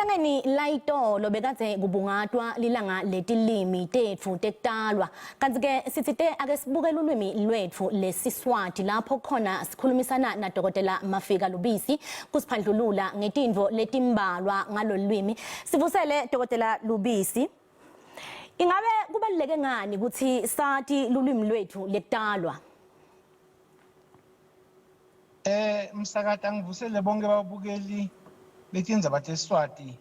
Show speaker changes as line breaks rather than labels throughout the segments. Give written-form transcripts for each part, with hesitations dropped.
Elangeni layitolo bekadze kubungatwa lilanga letilimi tetfu tekutalwa. Kanti ke sitsite ake sibuke lulwimi lwetfu lesiSwati lapho khona sikhulumisana na Dokotela Mafika Lubisi kusiphandlulula ngetintfo letimbalwa ngalolulwimi. Sivusele Dokotela Lubisi. Ingabe kubaluleke ngani kutsi sati lulwimi lwetfu lekutalwa?
Eh msakati angivusele bonke babukeli betindzaba teSwati.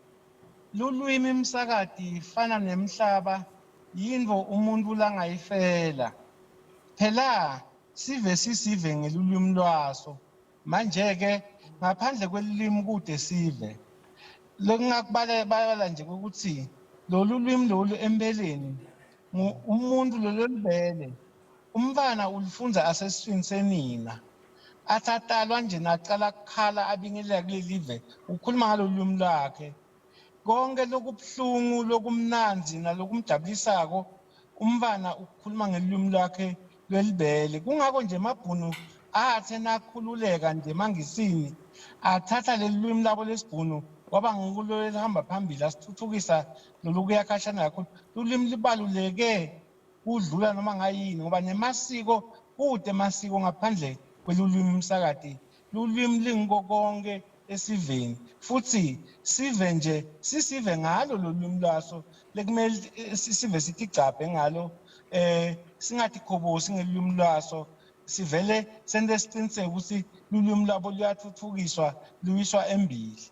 Lulwimi msakati fana nemhlaba yintfo umuntu langayifela. Phela sive sisive ngelulwimi lwaso. Manje-ke ngaphandle kwelulwimi kute sive. Lokungakubala nje ukuthi lolu lwimi lolu empeleni umuntu lololibele Umntfwana ulifundza asesiswini senina. Athi atalwa nje nacala kukhala abingelela kuleli live ukhuluma ngalolu lwimi lwakhe. Konke lokubuhlungu, lokumnandzi nalokumjabulisako umntfwana ukhuluma ngelulwimi lwakhe lwelibele. Kungako nje emabhunu athe nakhululeka nje emangisini athatha leli lwimi labo lesibhunu kwaba ngulo elihamba phambili asithuthukisa lolukuya khashana kakhulu. Lulwimi lubaluleke kudlula noma ngayini ngoba nemasiko kute emasiko ngaphandle kwelulwimi umsakati lulwimi lingiko konke esiveni futhi sive nje sisive ngalo lolwimi lwaso lekumele sive sitigcabhe ngalo eh singatikhobosi ngelulwimi lwaso sivele sente siciniseko ukuthi lulwimi lwabo luyathuthukiswa luyiswa embili.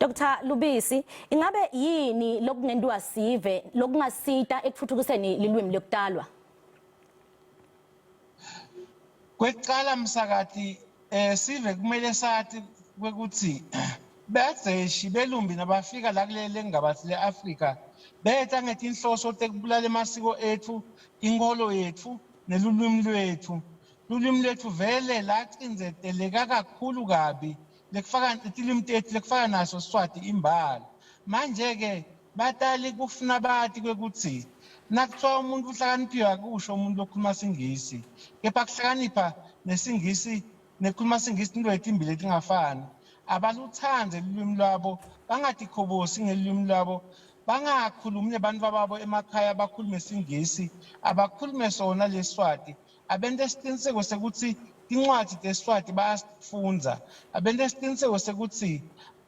Dr Lubisi, ingabe yini lokungentiwa sive lokungasita ekuthuthukiseni lilwimi lekutalwa?
Kwekucala msakati eh sive kumele sati kwekuthi badzeshi belumbi nabafika la kulele ngabathi le-Afrika beta ngetinhloso tekubulala emasiko etfu, inkholo yetfu nelulwimi lwetfu. Lulwimi lwetfu vele lacindzeteleka kakhulu kabi lekufaka tilimi tetfu lekufaka naso Siswati imbala. Manje-ke batali kufuna bati kwekutsi nakuthiwa umuntu uhlakaniphiwe akusho umuntu lokhuluma siNgisi, kepha kuhlakanipha nesiNgisi nekukhuluma siNgisi tintfo letimbili letingafani. Abalutsandze lulwimi lwabo, bangatikhobosi ngelulwimi lwabo, bangakhulumi nebantfwababo emakhaya bakhulume siNgisi, abakhulume sona leSiswati. Abente siciniseko sekutsi tincwadzi teSiswati bayasifundza. Abente siciniseko sekutsi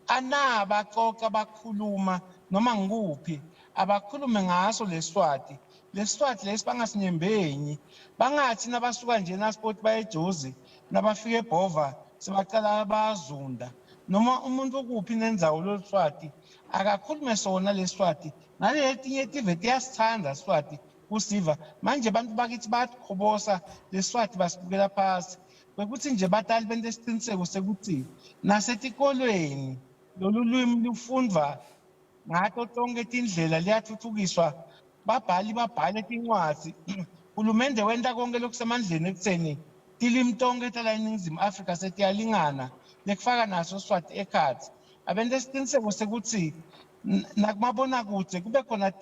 ana bacoca bakhuluma noma ngikuphi abakhulume ngaso leSiswati. LeSiswati lesi bangasinyembenyi. Bangatsi nabasuka nje eNaspoti baye eJozi nabafika eBhova sebacala bayazunda. Noma umuntu ukuphi nendzawo loluswati akakhulume sona leSiswati. Naletinye tive tiyasitsandza Siswati kusiva manje bantu bakithi bayakhobosa lesiswati basibukela phasi kwekuthi nje batali bente siciniseko sekuthi nasetikolweni lolu lwimi lufundvwa ngato tonke tindlela liyathuthukiswa babhali babhale tincwadzi hulumende wenta konke lokusemandleni ekutheni tilimi tonke tala eNingizimu Afrika setiyalingana lekufaka naso Swati ekhatsi abente siciniseko sekuthi nakumabonakudze kube khona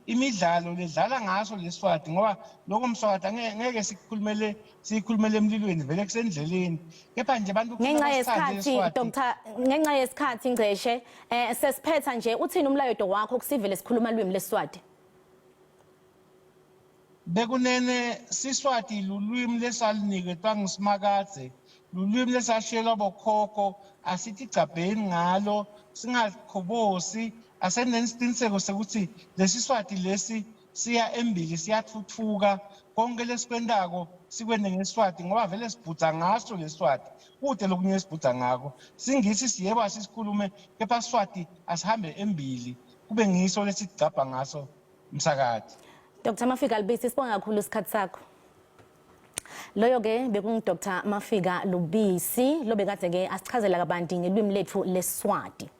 imidlalo ledlala ngaso leswati ngoba lokho mswati angeke sikukhulumele siyikhulumele emlilweni vele kusendleleni kepha nje abantu
ngenxa yesikhathi Dr ngenxa yesikhathi Ngceshe eh sesiphetha nje uthini umlayeto wakho kusivele sikhuluma lwimi leswati
Bekunene siSwati lulwimi lesaluniketwa nguSimakadze, lulwimi lesashiyelwa bokhokho, asitigcabheni ngalo, singakhobosi, asenteni siciniseko sekutsi lesiSwati lesi siya embili siyatfutfuka, konke lesikwentako sikwente ngesiSwati ngoba vele sibhudza ngaso lesiSwati, kute lokunye esibhudza ngako. SiNgisi yebo asisikhulume kepha siSwati asihambe embili kube ngiso lesitigcabha ngaso msakati.
Dr Mafika Lubisi sibonga kakhulu isikhathi sakho. Loyo ke bekungu Dr Mafika Lubisi lobekade ke asichazela kabanti ngelwimi letfu leSwati.